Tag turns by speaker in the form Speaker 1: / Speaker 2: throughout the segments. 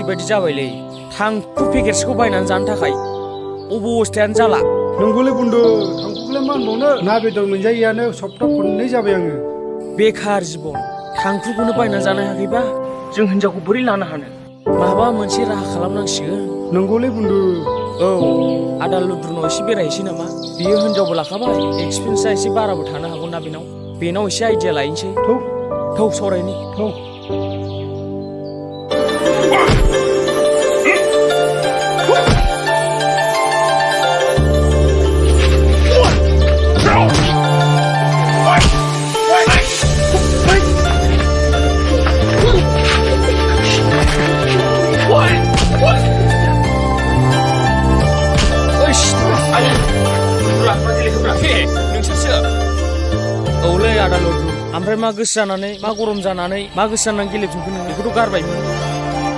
Speaker 1: ओरैबायदि जाबायलै थांखु पेकेटसखौ बायनानै जानो थाखाय अबस्थायानो जाला।
Speaker 2: नंगौलै बुन्दु थांखुखौलाय मा होनबावनो ना बेदर मोनजायैयानो सप्ता खननै जाबाय आङो।
Speaker 1: बेखार जिबन थांखुखौनो बायनानै जानो हायाखैबा जों हिनजावखौ बोरै लानो हानो? माबा मोनसे राहा खालामनांसिगोन।
Speaker 2: नंगौलै बुन्दु।
Speaker 1: औ आदा लुद्रुनाव एसे बेरायहैसै नामा? बियो हिनजावबो लाखाबाय, एक्सपिरियेन्सआ एसे बाराबो थानो हागौ ना बेनाव एसे आइडिया लायनोसै। थौ सावरायनि।
Speaker 2: थौ।
Speaker 1: औलै आदा लुद्रु, ओमफ्राय मा गोसो जानानै मा गरम जानानै मा गोसो जानानै गेलेफिनखो नों? बेखौथ' गारबायमोन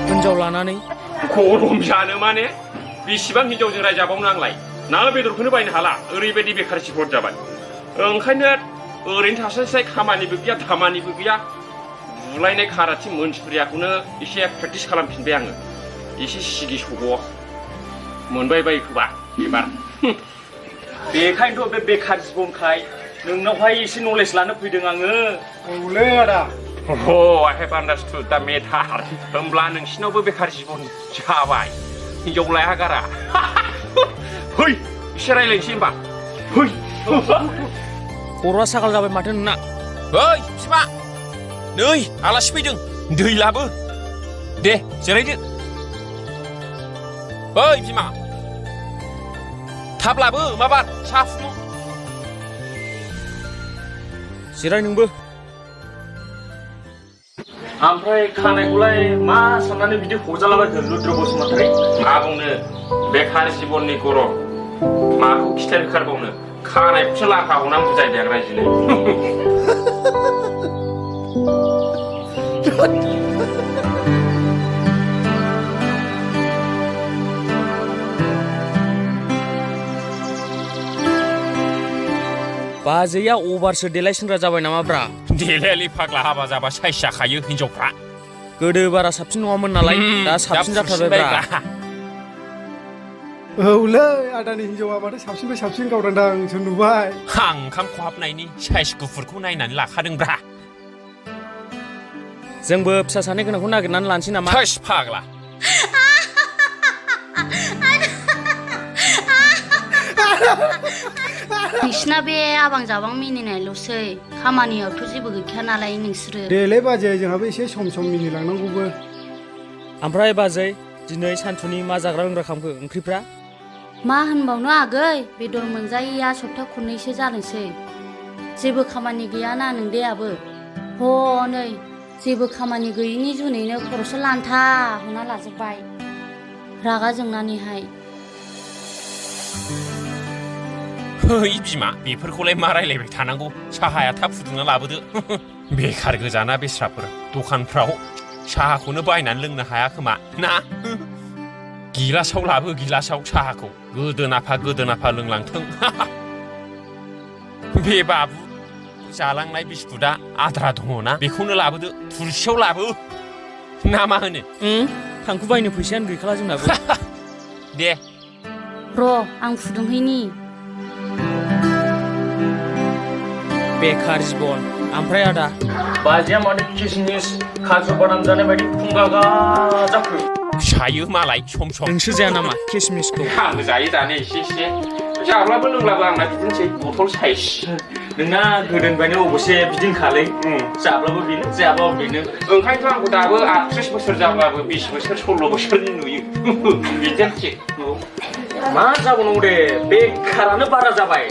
Speaker 1: हिनजाव लानानै।
Speaker 3: गरम जानो माने बेसेबां हिनजावजों रायजाबावनो आंलाय? ना बेदरखौनो बायनो हाला, ओरैबायदि बेखार सिफर जाबाय। ओंखायनो ओरैनो थास्लायस्लाय खामानिबो गैया दामानिबो गैया, बुलायनाय खाराथि मोनसुरियाखौनो एसे प्रेक्टिस खालामफिनबाय आङो। एसे सिगि सग' मोनबाय बायखोबा एबार। बेखायनोथ' बे बेखार जिबनखाय नोंनावहाय एसे नलेज लानो फैदों आङो।
Speaker 2: औलै आदा।
Speaker 3: I have understood the matter. होमब्ला नोंसिनावबो बेखार जिबन जाबाय, हिनजाव लाया गारा। फै एसे रायलायनोसै होमबा। फै।
Speaker 1: खर'आ सागाल जाबाय माथो नोंना।
Speaker 4: ओइ बिमा, नै आलासि फैदों, दै लाबो। दे जिरायदो। ओइ बिमा, थाब लाबो माबार साहा फुदुं।
Speaker 1: जिराय नोंबो।
Speaker 3: ओमफ्राय खानायखौलाय मा साननानै बिदि हजालाबायखो लुद्रु बसुमतारी? मा बुंनो, बेखार जिबननि गरम, माखौ खिथेर होखारबावनो, खानायखौसो लाखा हनानै बुजायदों आं रायजोनो।
Speaker 1: बाजैया अभारसो देलायसिनग्रा जाबाय नामाब्रा?
Speaker 4: देलायालै फाग्ला, हाबा जाबा साइस जाखायो हिनजावफ्रा।
Speaker 1: गोदो बारा साबसिन नङामोन नालाय, दा साबसिन जाथारबायब्रा।
Speaker 2: औलै आदानि हिनजावा माथो साबसिननिफ्राय साबसिन गावदांदांसो नुबाय।
Speaker 4: आं ओंखाम खहाबनायनि साइस गुफुरखौ नायनानै लाखादोंब्रा।
Speaker 1: जोंबो फिसा सानै गोनांखौ नागिरनानै लानोसै नामा?
Speaker 4: थोस फाग्ला।
Speaker 5: नोंसिना बे आबां जाबां मिनिनायल'सै, खामानियावथ' जेबो गैखाया नालाय नोंसोरो।
Speaker 2: देलै बाजै, जोंहाबो एसे सम सम मिनिलांनांगौबो।
Speaker 1: ओमफ्राय बाजै, दिनै सानसुनि मा जाग्रा लोंग्रा खालामखो? ओंख्रिफ्रा
Speaker 5: मा होनबावनो आगै, बेदर मोनजायैया सप्ता खननैसो जानोसै। जेबो खामानि गैयाना नोंदेयाबो। हनै जेबो खामानि गैयिनि जुनैनो खर'सो लान्था हना लाजोब्बाय रागा जोंनानैहाय।
Speaker 4: ओइ बिमा, बेफोरखौलाय मा रायलायबाय थानांगौ? साहाया थाब फुदुंना लाबोदो। बेखार गोजाना बेस्राफोर, दखानफ्राव साहाखौनो बायनानै लोंनो हाया खोमा ना? गिलासाव लाबो, गिलासाव साहाखौ गोदोनाफा लोंलांथों। बे बाबु जालांनाय बिस्कुटआ आद्रा दङना, बेखौनो लाबोदो, थुरसियाव लाबो ना मा होनो?
Speaker 1: थांखु बायनो फैसायानो गैखाला जोंनाबो।
Speaker 4: दे
Speaker 5: र' आं फुदुंहैनि।
Speaker 1: बेखार जिबन। ओमफ्राय आदा, बाजैया माथो किसमिस काजु बादाम जानाय बायदि फुंगा जाखो?
Speaker 4: सायो मालाय सम सम।
Speaker 1: नोंसो जाया नामा किसमिसखौ?
Speaker 3: आं जायो जानो एसे एसे, जाब्लाबो लोंब्लाबो आंना बिदिनोसै, बथल साइज।
Speaker 1: नोंना गोदोनिफ्रायनो अबसे बिदिनोखालै, जाब्लाबो बेनो जायाबाबो बेनो।
Speaker 3: ओंखायनोथ' आंखौ दाबो 38 बोसोर जाब्लाबो 20 बोसोर 16 बोसोरनि नुयो। बिदिनोसै।
Speaker 1: मा जाबावनांगौ दे, बेखारानो बारा जाबाय।